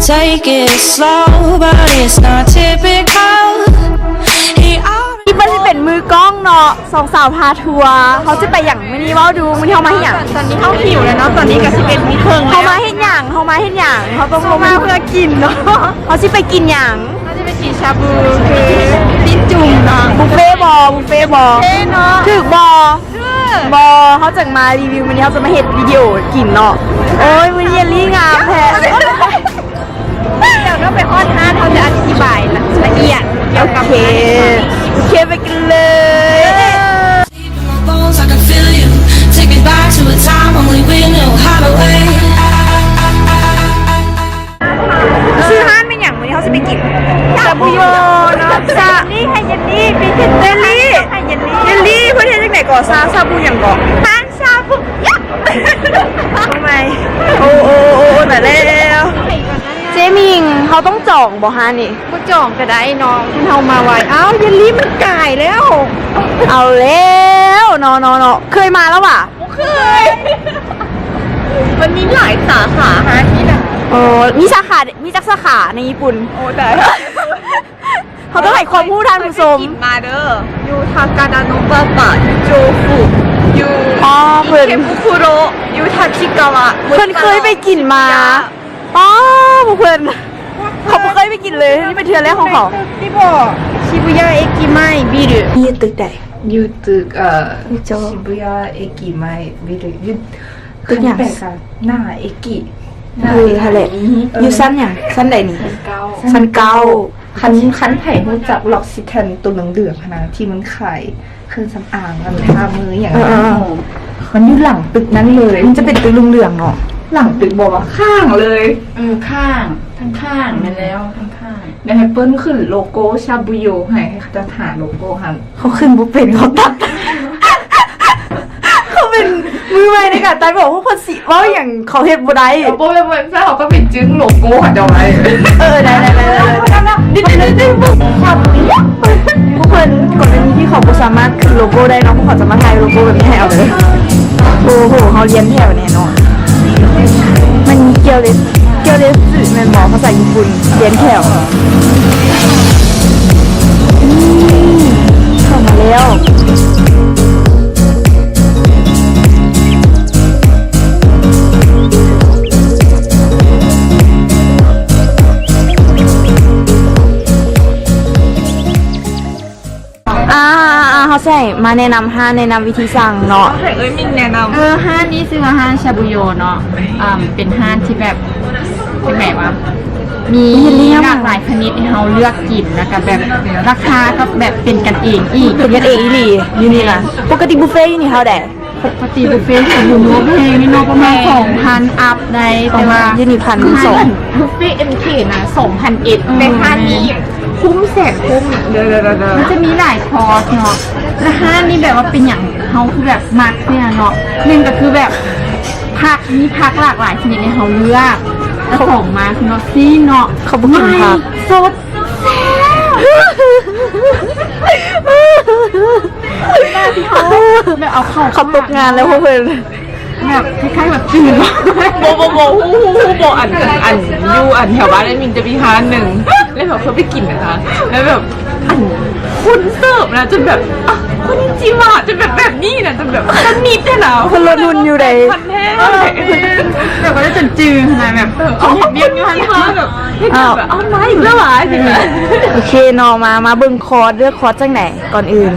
Take it slow, but it's not typical. He already ທີ່ເພິ່ນຊິເປັນມືກ້ອງເນາະ ສອງສາວພາທົວ ເຮົາຊິໄປຫຍັງມື້ນີ້ ເວົ້າດູ ມື້ນີ້ເຮົາມາເຮັດຫຍັງ? ຕອນນີ້ເຮົາຫິວແລ້ວເນາະ ຕອນນີ້ກໍສິບເອັດໂມງເຄິ່ງແລ້ວ ເຮົາມາເຮັດຫຍັງ? ເຮົາມາເຮັດຫຍັງ? ເຮົາຕ້ອງລົງມາເພື່ອກິນເນາະ ເຮົາຊິໄປກິນຫຍັງ? ເຮົາຊິໄປກິນຊາບູ ຄື ຊີ້ນຈຸ່ມເນາະ ບຸບເຟບໍ່? ບຸບເຟບໍ່? ເຟເນາະ ຖືກບໍ່? ຄື ບໍ່ ເຮົາຈັ່ງມາຣີວິວ ມື້ນີ້ເຮົາຈະມາເຮັດວິດີໂອກິນເນາະ ໂອ້ຍ ມື້ນີ້ເຢນລີ້ງາມແທ້ ດຽວເຮົາໄປຮອດຮ້ານ ເຮົາຈະອະທິບາຍລະອຽດກ່ຽວກັບ ໂອເຄ ໂອເຄ ໄປກັນເລີຍ Deep in my bones, I can feel you. Take me back to a time only we knew how to wait. ຊື່ຮ້ານແມ່ນຫຍັງ? ມື້ນີ້ເຮົາຊິໄປກິນຊາບູໂຍເນາະ ຊາ ນີ້ໃຫ້ເຢນລີ້ ພຣີເຊັນເຕີ ເຢນລີ້ ໃຫ້ເຢນລີ້ ເຢນລີ້ ເພິ່ນເຮັດຈັ່ງໃດກໍ ຊາ ຊາບູຫຍັງກໍ? ຮ້ານຊາບູ ໂອ້ມາຍ ໂອ້ ໂອ້ ໂອ້ ຕາຍແລ້ວ ເຈມິງ ເຮົາຕ້ອງຈອງບໍ່ຮ້ານນີ້? ບໍ່ຈອງກໍໄດ້ນ້ອງ ເຮົາມາໄວ ອ້າວ ເຢນລີ້ມັນກາຍແລ້ວ ເອົາແລ້ວ ເນາະ ເນາະ ເນາະ ເຄີຍມາແລ້ວຫວາ? ບໍ່ເຄີຍ ມັນມີຫຼາຍສາຂາຮ້ານນີ້ນະ ໂອ້ ມີສາຂາ ມີຈັກສາຂາໃນຍີ່ປຸ່ນ? ໂອ້ ຕາຍ ເຮົາຕ້ອງໃຫ້ຄວາມຮູ້ທ່ານຜູ້ຊົມ ເຄີຍກິນມາເດີ ຢູ່ທາກາດາໂນບາບະ ຢູ່ໂຈຟຸ ຢູ່ ອໍ ເພິ່ນ ເຄບຸຄຸໂຣ ຢູ່ທາຈິກາວະ ເພິ່ນເຄີຍໄປກິນມາ ອໍ ພວກເພິ່ນ ເຂົາບໍ່ເຄີຍໄປກິນເລີຍ ນີ້ເປັນເທື່ອແລກຂອງເຂົາ ທີ່ບອກ ຊິບູຍ່າເອກິໄມບິລຸ ຢູ່ຕຶກໃດ? ຢູ່ຕຶກ ເອີ ຢູ່ໂຈ ຊິບູຍ່າເອກິໄມບິລຸ ຢູ່ຕຶກຫຍັງ? ໜ້າເອກິ ເອີ ຫັ້ນແຫຼະ ຢູ່ຊັ້ນຫຍັງ? ຊັ້ນໃດນີ້? ຊັ້ນເກົ້າ ຊັ້ນເກົ້າ ຄັນ ຄັນໃຜຮູ້ຈັກລັອກຊິແທນໂຕເຫຼືອງໆຫັ້ນນະ ທີ່ມັນຂາຍເຄື່ອງສຳອາງ ອັນທາມືຫຍັງ ເອີ ມັນຢູ່ຫຼັງຕຶກນັ້ນເລີຍ ມັນຈະເປັນຕຶກເຫຼືອງໆເນາະ ຫຼັງຕຶກບໍ່ວະ ຂ້າງເລີຍ ເອີ ຂ້າງ ທາງຂ້າງ ແມ່ນແລ້ວ ທາງຂ້າງ ດຽວໃຫ້ເພິ່ນຂຶ້ນໂລໂກ້ຊາບູໂຍໃຫ້ ໃຫ້ເຂົາຈັດຫາໂລໂກ້ຫັ້ນ ເຂົາຂຶ້ນບໍ່ເປັນ ເຂົາຕັດ ເຂົາເປັນມືໃໝ່ໃນການຕັດ ບອກວ່າເພິ່ນຊິເວົ້າຫຍັງ ເຂົາເຮັດບໍ່ໄດ້ ເອີ ບໍ່ແມ່ນ ບໍ່ແມ່ນ ເຮົາກໍໄປຈຶ່ງໂລໂກ້ເຂົາເຈົ້າໄວ້ ເອີ ໄດ້ ໄດ້ ໄດ້ ທຸກຄົນ ກໍລະນີທີ່ເຂົາບໍ່ສາມາດຂຶ້ນໂລໂກ້ໄດ້ເນາະ ພວກເຂົາຈະມາຖ່າຍໂລໂກ້ແບບນີ້ໃຫ້ເອົາເດີ ໂອ້ໂຫ ເຮົາລຽນແຖວແນ່ນອນ ມັນກ່ຽວເລັບ ກ່ຽວເລັບ ແມ່ນບໍ່ ພາສາຍີ່ປຸ່ນ ລຽນແຖວ ອືມ ເຂົ້າມາແລ້ວ ອ່າ ເຮົາຊິໃຫ້ມາແນະນຳຮ້ານ ແນະນຳວິທີສັ່ງເນາະ ໃຫ້ເອື້ອຍມິນແນະນຳ ເອີ ຮ້ານນີ້ຊື່ວ່າຮ້ານຊາບູໂຍເນາະ ອ່າ ເປັນຮ້ານທີ່ແບບ ເປັນແບບວ່າ ມີຫຼາກຫຼາຍຊະນິດໃຫ້ເຮົາເລືອກກິນ ແລ້ວກໍແບບ ລາຄາກໍແບບເປັນກັນເອງອີກ ເປັນກັນເອງອີ່ຫຼີ ຢູ່ນີ້ນະ ປົກກະຕິບຸບເຟຢູ່ນີ້ເທົ່າໃດ? ປົກກະຕິບຸບເຟກໍບໍ່ແພງເນາະ ປະມານສອງພັນອັບໄດ້ ແຕ່ວ່າຢູ່ນີ້ພັນສອງ ບຸບເຟເອັມເຄນະ ສອງພັນເອັດ ແຕ່ຮ້ານນີ້ຄຸ້ມແສນຄຸ້ມ ມັນຈະມີຫຼາຍຄອສເນາະ ແລ້ວຮ້ານນີ້ແບບວ່າເປັນຫຍັງເຮົາຄືແບບມັກແທ້ເນາະ ໜຶ່ງກໍຄືແບບຜັກ ມີຜັກຫຼາກຫຼາຍຊະນິດໃຫ້ເຮົາເລືອກ ແລ້ວສອງມາຄືເນາະ ຊີ້ນເນາະ ເຂົາບໍ່ກິນຜັກ ໃໝ່ ສົດ ແບບເຮົາແບບເອົາເຂົ້າ ເຂົາຕົກງານແລ້ວພວກເພິ່ນ ແບບຄ້າຍໆແບບຕື່ນ ບໍ່ ບໍ່ ບໍ່ ຮູ້ ຮູ້ ຮູ້ບໍ່ ອັນ ອັນ ຢູ່ ອັນ ແຖວບ້ານແອດມິນຈະມີຮ້ານໜຶ່ງ ແລ້ວເຮົາເຄີຍໄປກິນນະ ແລ້ວແບບ ອັນ ຄົນເສີບນະ ຈົນແບບ ອ່ະ ຄົນຈິວະ ຈົນແບບ ແບບນີ້ນະ ຈົນແບບ ຄົນມີແຕ່ລາວ ຄົນລະລຸນຢູ່ໃດ ແບບວ່າໄດ້ຈົນຈື່ຫັ້ນນະ ແບບ ເອີ ຄົນເຮັດວຽກຢູ່ຫັ້ນ ແບບ ເຮັດແບບ ເອົາມາອີກແລ້ວຫວາ ໂອເຄເນາະ ມາ ມາເບິ່ງຄອສ ເລືອກຄອສຈັ່ງໃດ ກ່ອນອື່ນ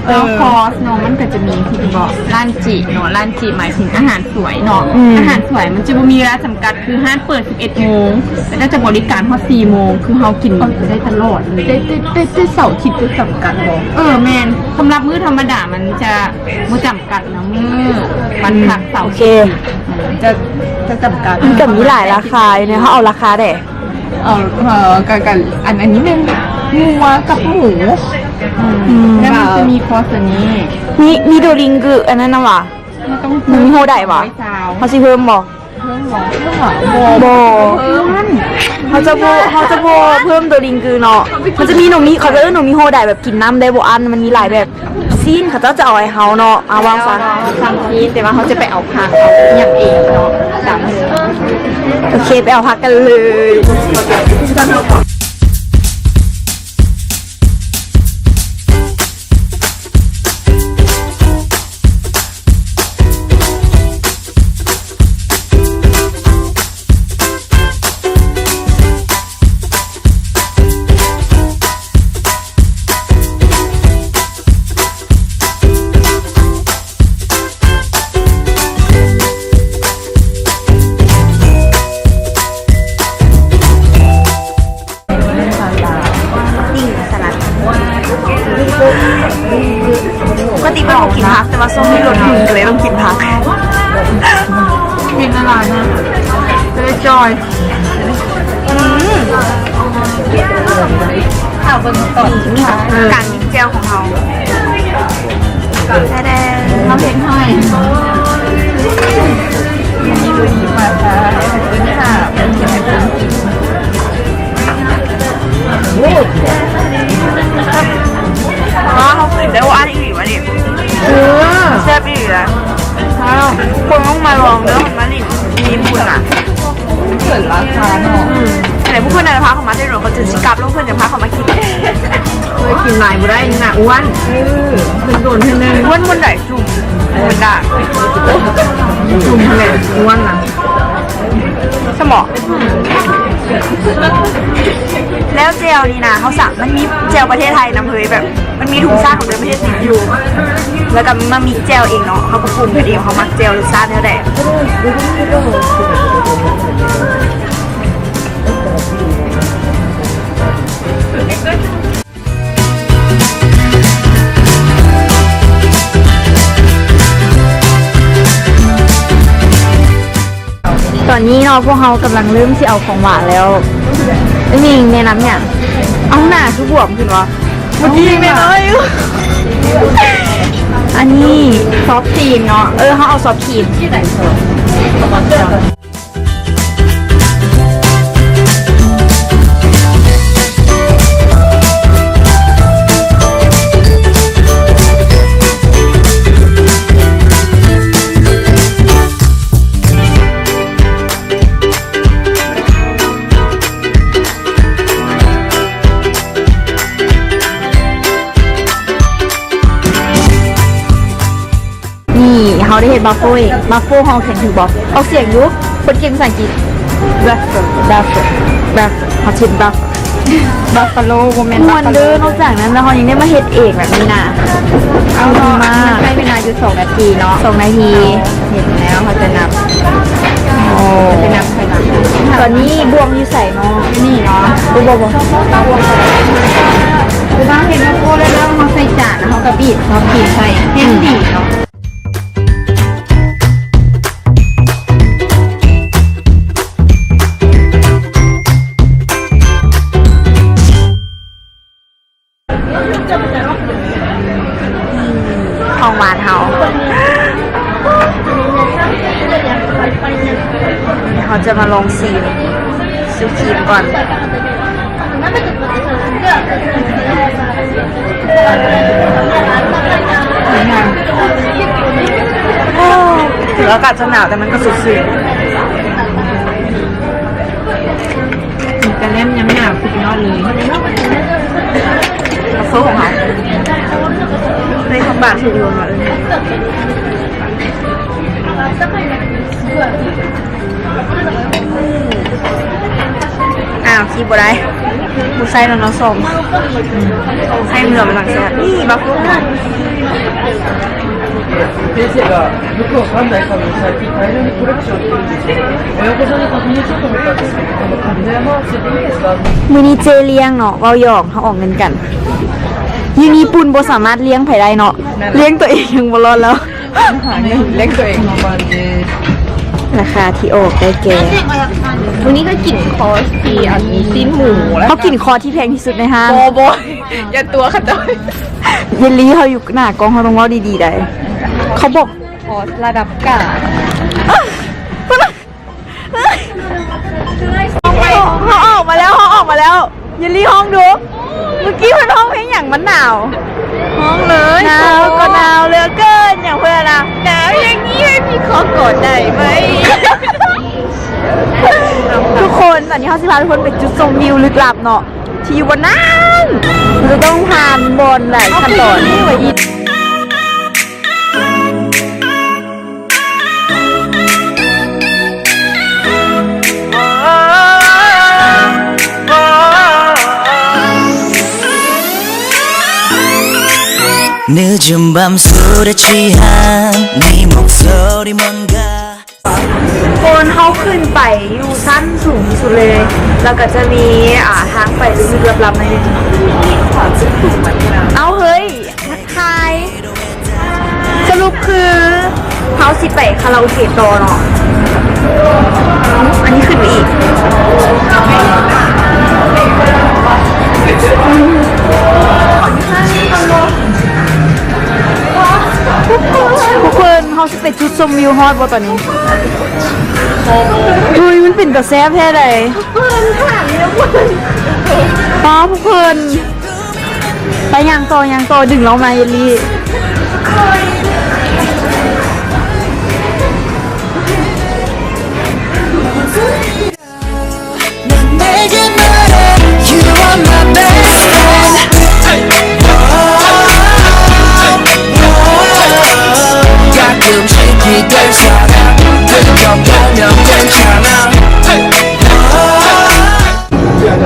ເອີ ຄອສເນາະ ມັນກໍຈະມີທີ່ບອກ ລານຈິເນາະ ລານຈິໝາຍເຖິງອາຫານສວຍເນາະ ອືມ ອາຫານສວຍມັນຈະບໍ່ມີເວລາຈຳກັດ ຄືຮ້ານເປີດສິບເອັດໂມງ ແລ້ວກໍຈະບໍລິການຮອດສີ່ໂມງ ຄືເຮົາກິນໄດ້ຕະຫຼອດເລີຍ ແຕ່ ແຕ່ ແຕ່ເສົາອາທິດຈະຈຳກັດບໍ່? ເອີ ແມ່ນ ສຳລັບມື້ທຳມະດາມັນຈະບໍ່ຈຳກັດນະ ມື້ວັນພັກເສົາ ໂອເຄ ຈະ ຈະຈຳກັດ ມັນກໍມີຫຼາຍລາຄາຢູ່ເນາະ ເຮົາເອົາລາຄາໃດ? ເອີ ເອີ ກະ ກະ ອັນ ອັນນີ້ແມ່ນງົວກັບໝູ ອືມ ແລ້ວມັນຈະມີຄອສອັນນີ້ ມີ ມີໂດລິງກຶ ອັນນັ້ນນະຫວາ? ມັນຕ້ອງ ໜູມິໂຮດາຍຫວາ? ເຮົາຊິເພີ່ມບໍ່? ເພີ່ມບໍ່? ເພີ່ມບໍ່? ບໍ່ ເພິ່ນ ເຮົາຈະບໍ່ ເຮົາຈະບໍ່ເພີ່ມໂດລິງກຶເນາະ ມັນຈະມີໜູມິ ເຂົາຈະເອີ້ນໜູມິໂຮດາຍ ແບບກິນນ້ຳໄດ້ບໍ່ອັນ ມັນມີຫຼາຍແບບ ຊີ້ນເຂົາເຈົ້າຈະເອົາໃຫ້ເຮົາເນາະ ອ່າ ວ່າງຊະ ເຮົາສັ່ງຊີ້ນ ແຕ່ວ່າເຮົາຈະໄປເອົາຜັກ ເອົາຫຍັງເອງເນາະ ຕາມເຮົາ ໂອເຄ ໄປເອົາຜັກກັນເລີຍ. ປະຕິເພິ່ນບໍ່ກິນຜັກ ແຕ່ວ່າຊ່ວງນີ້ລົດຫຸ່ນ ກໍເລີຍຕ້ອງກິນຜັກ. ກິນຫຼາຍໆນະ ຈະໄດ້ຈ່ອຍ. ອືມ ຖ້າເບິ່ງຕອນ ນີ້ ນີ້ ເອີ ການ ແຈ່ວຂອງເຮົາ ແທ້ໆ ເຮົາເຮັດໃຫ້ ອໍ ເຮົາກິນໄດ້ບໍ່ອັນອີ່ຫຼີວະນີ້. ເອີ ແຊບອີ່ຫຼີລະ. ທຸກຄົນຕ້ອງມາລອງເດີ ມາຫຼິ້ນ ຍີ່ປຸ່ນນະ. ເກີນລາຄາເນາະ. ອືມ ແຕ່ຜູ້ເພິ່ນນັ້ນພາເຂົາມາແຕ່ດົນ ເຂົາຈຶ່ງຊິກັບລົງ ເພິ່ນຈະພາເຂົາມາກິນ. ເອີ ກິນຫຼາຍບໍ່ໄດ້ ໜ້າອ້ວນ. ເອີ ເພິ່ນໂດນເທື່ອໜຶ່ງ. ອ້ວນບ່ອນໃດ? ຈຸ່ມ ໂອ້ຍ ດາ ຈຸ່ມຫັ້ນແຫຼະອ້ວນນະ. ສະໝໍ ອືມ ແລ້ວແຈ່ວນີ້ນະ ເຮົາສາ ມັນມີແຈ່ວປະເທດໄທນຳເຮີຍ ແບບ ມັນມີທຸງຊາດຂອງແຕ່ລະປະເທດຕິດຢູ່ ແລ້ວກໍມາມິກແຈ່ວເອງເນາະ ເຮົາກໍປຸງກັນເອງ ເຮົາມັກແຈ່ວລົດຊາດແນວໃດ. ຕອນນີ້ເນາະ ພວກເຮົາກຳລັງເລີ່ມຊິເອົາຂອງຫວານແລ້ວ. ເອີຍ ແນະນຳຫຍັງ? ເອົາ ໜ້າຄືບວມຂຶ້ນວະ? ເມື່ອກີ້ແມ່ນເອີຍ. ອັນນີ້ຊອບຄຣີມເນາະ. ເອີ ເຮົາເອົາຊອບຄຣີມ. ນີ້ເຮົາໄດ້ເຮັດບັບເຟີ້ເອງ. ບັບເຟີ້ເຮົາຂຽນຖືກບໍ່? ອອກສຽງຢູ່ ຄົນເກັ່ງພາສາອັງກິດ. ບັບເຟີ້ ບັບເຟີ້ ບັບເຟີ້ ເຮົາເຮັດບັບ ບັບຟາໂລ ບໍ່ແມ່ນບັບຟາໂລ. ມ່ວນເດີ ນອກຈາກນັ້ນແລ້ວ ເຮົາຍັງໄດ້ມາເຮັດເອງແບບນີ້ນະ. ເອົາເນາະ ເຮົາໃຊ້ເວລາຢູ່ສອງນາທີເນາະ. ສອງນາທີ ເຮັດແລ້ວເຮົາຈະນັບ. ໂອ້ ຈະນັບຖອຍຫຼັງ. ຕອນນີ້ບ່ວງຢູ່ໃສເນາະ? ຢູ່ນີ້ເນາະ. ບໍ່ ບໍ່ ບໍ່ ຄືວ່າເຮັດແລ້ວໂກ້ແລ້ວ ເຮົາໃສ່ຈານ ແລ້ວເຮົາກໍບີບ ເຮົາບີບໃສ່ ແຮງດີເນາະ. ຂອງຫວານເຮົາ ເຮົາຈະມາລອງຊີມ ຊິຊີມກ່ອນ. ເຖິງອາກາດຈະໜາວ ແຕ່ມັນກໍສົດຊື່ນ. ກະແລັມຍາມໜາວສຸດຍອດເລີຍ. ໂຊຂອງເຮົາ ໄດ້ຂອງບາດສຸດຍອດເລີຍ. ອ້າວ ຄີບບໍ່ໄດ້ ບໍ່ໃຊ້ແລ້ວເນາະ ສອງ ໃຊ້ມືມັນຈັ່ງແຊບ. ນີ້ບັບເຟີ້ 先生が、よくわかんない紙を最近大量にコレクションしてるんですよ。親御さんに確認しようと思ったんですけど、この紙の山を捨てていいですか？ ມື້ນີ້ເຈ້ລ້ຽງເນາະ ເວົ້າຫຍອກ ເຮົາອອກເງິນກັນ. ຢູ່ຍີ່ປຸ່ນບໍ່ສາມາດລ້ຽງໃຜໄດ້ເນາະ ລ້ຽງຕົວເອງຍັງບໍ່ລອດແລ້ວ. ລາຄາທີ່ອອກໄດ້ແກ່ ມື້ນີ້ກໍກິນຄອສທີ່ອັນຊີ້ນໝູ ເຮົາກິນຄອສທີ່ແພງທີ່ສຸດໃນຫ້າງ. ບໍ່ ບໍ່ ຢ່າຕົວະເຂົາເຈົ້າ. ເຢລລີເຮົາຢູ່ໜ້າກ້ອງ ເຮົາຕ້ອງເວົ້າດີໆໄດ໋. ເຂົາບອກຄອສລະດັບກາງ. ເຮົາອອກມາແລ້ວ ເຮົາອອກມາແລ້ວ. ເຢລລີຮ້ອງດູ ເມື່ອກີ້ເພິ່ນຮ້ອງເພງຫຍັງ? ມັນໜາວ. ຮ້ອງເລີຍ. ໜາວກໍໜາວເຫຼືອເກີນ ຫຍັງເພິ່ນນະ? ໜາວຢ່າງນີ້ໃຫ້ພີ່ຂໍກອດໄດ້ໄໝ? ທຸກຄົນ ຕອນນີ້ເຮົາຊິພາທຸກຄົນໄປຈຸດຊົມວິວລຶກລັບເນາະ ທີ່ຢູ່ບ່ອນນັ້ນ ເຮົາຈະຕ້ອງຜ່ານບ່ອນຫຼາຍຂັ້ນຕອນ. คนเฮาขึ้นไปอยู่ชั้นสูงที่สุดเลย แล้วก็จะมี อ่า ทางไปลึกๆลับๆหน่อยหนึ่ง เอาเฮ้ย ทาย สรุปคือเฮาสิไปคาราโอเกะต่อเนาะ อันนี้ขึ้นไปอีก ทุกคน เฮาสิไปจุดชมวิวฮอดบ่ตอนนี้ อุ้ย มันเป็นตาแซ่บแท้ใด๋ ป้า พวกเพิ่น ไปย่างต่อ ย่างต่อ ดึงเรามาเอลลี่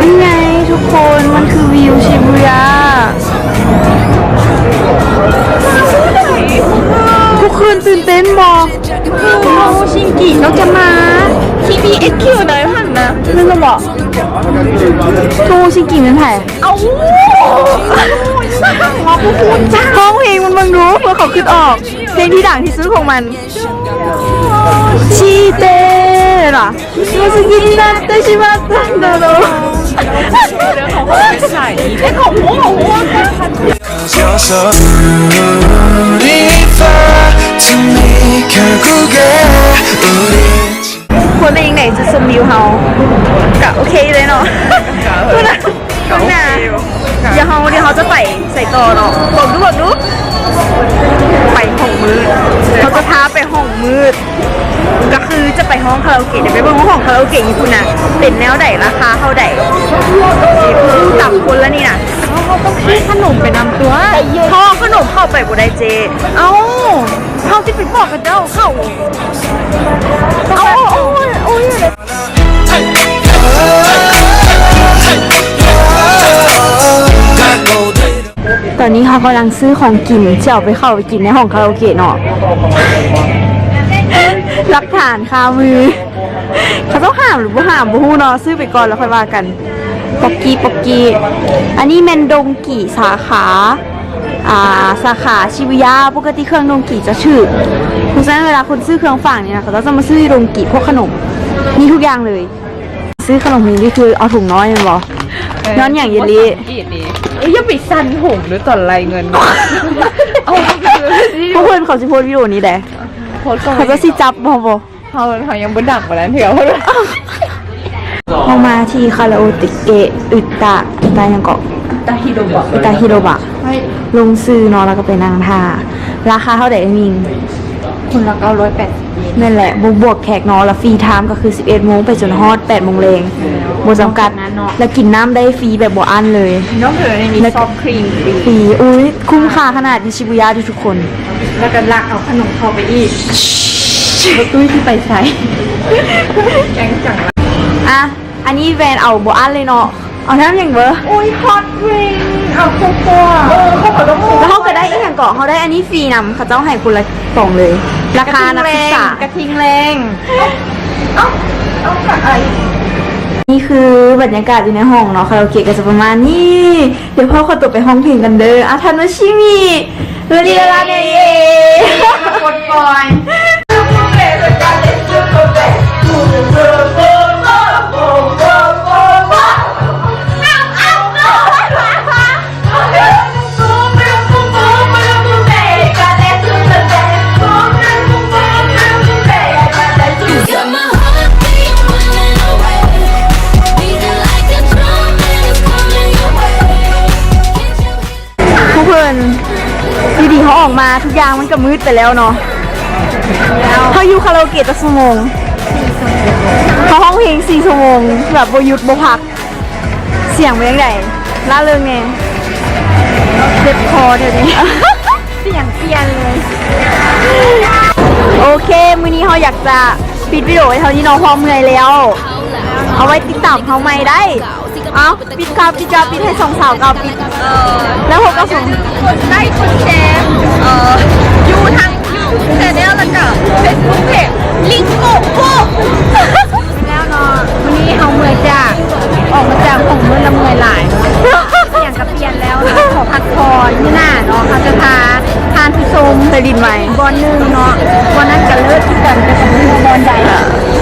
นี่ไงทุกคน มันคือวิวชิบูย่า ทุกคนตื่นเต้นบ่ โทชิงกิเจ้าจะมา ที พี เอช คิว ได้พันนะ แม่นบ่ โทชิงกิแม่นไผ เอ้า ร้องเพลงมันเบิ่งดู เพื่อเขาคิดออก เพลงที่ดังที่สุดของมัน ชีเต้เหรอ รู้สึกยินดีนะแต่ชิมาตันโดโด เรื่องของเขาไม่ใส่ เรื่องของพวกของพวก คนเป็นยังไงจุดชมวิวเฮา กะโอเคอยู่เลยเนาะ พูดนะ โอเคอยู่ เดี๋ยวเฮา เดี๋ยวเฮาจะไปใส่ต่อเนาะ บอกดู บอกดู ไปห้องมืด เขาจะพาไปห้องมืด ก็คือจะไปห้องคาราโอเกะ เดี๋ยวไปเบิ่งว่าห้องคาราโอเกะอยู่พุ้นนะ เป็นแนวใด ราคาเท่าใด ต่ำคนละนี่นะ เฮาต้องซื้อขนมไปนำตัว ห่อขนมเข้าไปบ่ได้เจ เอ้า เฮาสิไปบอกกับเจ้าเขา เอา โอ้ย โอ้ย ตอนนี้เขากำลังซื้อของกิน จะเอาไปเข้าไปกินในห้องคาราโอเกะเนาะ หลักฐานคามือ เขาต้องห้ามหรือบ่ห้ามบ่ฮู้เนาะ ซื้อไปก่อนแล้วค่อยว่ากัน ป๊อกกี้ ป๊อกกี้ อันนี้แม่นดงกิสาขา อ่า สาขาชิบูย่า ปกติเครื่องดงกิจะถูก เพราะฉะนั้นเวลาคนซื้อเครื่องฝากนี่นะ เขาจะมาซื้อดงกิพวกขนม มีทุกอย่างเลย ซื้อขนมนี่คือเอาถุงน้อยแม่นบ่ เออ ย้อนหยังเยลลี่ เอ้ย อย่าไปสั่นถุงเด้อ ตอนไล่เงิน เอา พวกเพิ่นเขาสิโพสต์วิดีโอนี้แหละ โพสต์ก่อน เขาจะสิจับบ่บ่ เฮา เฮายังบ่ดังปานนั้นเทื่อ เฮามาที่คาราโอเกะ อุตา อุตาหยังเกาะ อุตาฮิโรบะ อุตาฮิโรบะ ลงชื่อเนาะ แล้วก็ไปนั่งท่า ราคาเท่าใด มิง คนละเก้าร้อยแปดสิบเยน นั่นแหละ บวก บวกแขกเนาะ แล้วฟรีไทม์ก็คือสิบเอ็ดโมงไปจนฮอดแปดโมงแลง บ่จำกัด นอกจากนั้นเนาะ แล้วกินน้ำได้ฟรีแบบบ่อั้นเลย นอกจากนั้นยังมี และ ซอฟต์ครีมฟรี ฟรี อุ๊ย คุ้มค่าขนาด อยู่ชิบูย่าเด้อทุกคน แล้วก็ลักเอาขนมเข้าไปอีก บ่ตุ้ยสิไปไส แกงจัง อ่ะ อันนี้แบรนด์เอาบ่อั้นเลยเนาะ เอาน้ำหยังเบอร์ โอ้ย ฮอตดริงก์ เอาโกโก้ เออ โกโก้ แล้วเฮาก็ได้อีหยังเกาะ เฮาได้อันนี้ฟรีนำ เขาเจ้าให้คนละป๋องเลย ราคานักศึกษา กระทิงแลง กระทิงแลง เอ้า เอากับอะไรอีก นี่คือบรรยากาศอยู่ในห้องเนาะ คาราโอเกะก็จะประมาณนี้ เดี๋ยวพ่อขอตัวไปฮ้องเพลงกันเด้อ อาทาโนชิมิ เวลีเวลาเนเย กดปล่อย พวกเพิ่น อยู่ดีเฮาออกมา ทุกอย่างมันก็มืดไปแล้วเนาะ เฮาอยู่คาราโอเกะจักชั่วโมง ເຂົາຮ້ອງເພງສີ່ຊົ່ວໂມງ ແບບບໍ່ຢຸດບໍ່ພັກ. ສຽງເປັນຈັ່ງໃດ? ລ່າເລີງແດ່. ເຈັບຄໍດຽວນີ້. ສຽງປ່ຽນເລີຍ. ໂອເຄ ມື້ນີ້ເຮົາຢາກຈະປິດວິດີໂອໄວ້ເທົ່ານີ້ເນາະ ເພາະເມື່ອຍແລ້ວ. ເອົາໄວ້ຕິດຕາມເຮົາໃໝ່ໄດ້. ເອົາ ປິດກ່າວ ປິດກ່າວ ປິດໃຫ້ສອງສາວກ່າວປິດ. ເອີ ແລ້ວພວກເຮົາສອງ ກົດໄລ ກົດແຊ ເອີ ຢູ່ທາງຢູທູບແຊນແນວ ແລ້ວກະເຟສບຸກເພຈລິງໂກໂກ ແລ້ວເນາະ. ມື້ນີ້ເຮົາເມື່ອຍຈາກ ອອກມາຈາກຫ້ອງມືດລະເມື່ອຍຫຼາຍ ສຽງກະປ່ຽນແລ້ວເນາະ ຂໍພັກຜ່ອນ. ມື້ໜ້າເນາະ ເຮົາຈະພາທ່ານຜູ້ຊົມໄປຫຼິ້ນໃໝ່ບ່ອນໜຶ່ງເນາະ ບ່ອນນັ້ນກະເລີດຄືກັນ ແຕ່ກະບໍ່ຮູ້ວ່າບ່ອນໃດ.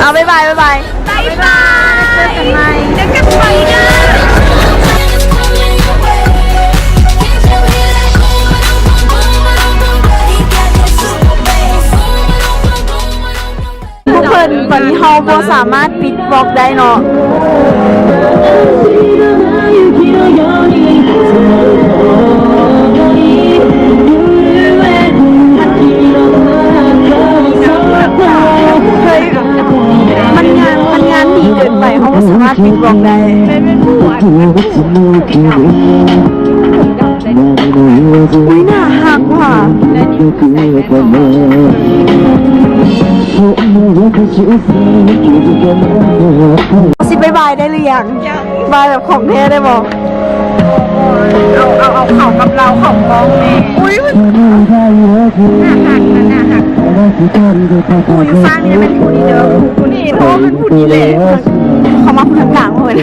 ເອົາ ບາຍບາຍ ບາຍບາຍ. ບາຍບາຍ ເຈີກັນໃໝ່ ເຈີກັນໃໝ່ເດີ. ພວກເພິ່ນ ຕອນນີ້ເຮົາບໍ່ສາມາດປິດບລັອກໄດ້ເນາະ. ເຮີ້ຍ ມັນງານ ມັນງານດີເກີນໄປ ເຮົາບໍ່ສາມາດປິດບລັອກໄດ້. ອຸ້ຍ ໜ້າຮັກວ່ະ. ຊິບາຍບາຍໄດ້ຫຼືຍັງ? ບາຍແບບຂອງແທ້ໄດ້ບໍ່? ເອົາ ເອົາ ເອົາເຂົ້າກັບລາວເຂົ້າກ້ອງແນ່. ອຸ້ຍ ໜ້າຮັກນະ ໜ້າຮັກ. ຜູ້ຢູ່ຂ້າງນີ້ແມ່ນຜູ້ນີ້ເດີ ຜູ້ນີ້ ເພາະວ່າເປັນຜູ້ນີ້ແຫຼະ. ເຂົາມາຜູ້ທາງກາງເພິ່ນ.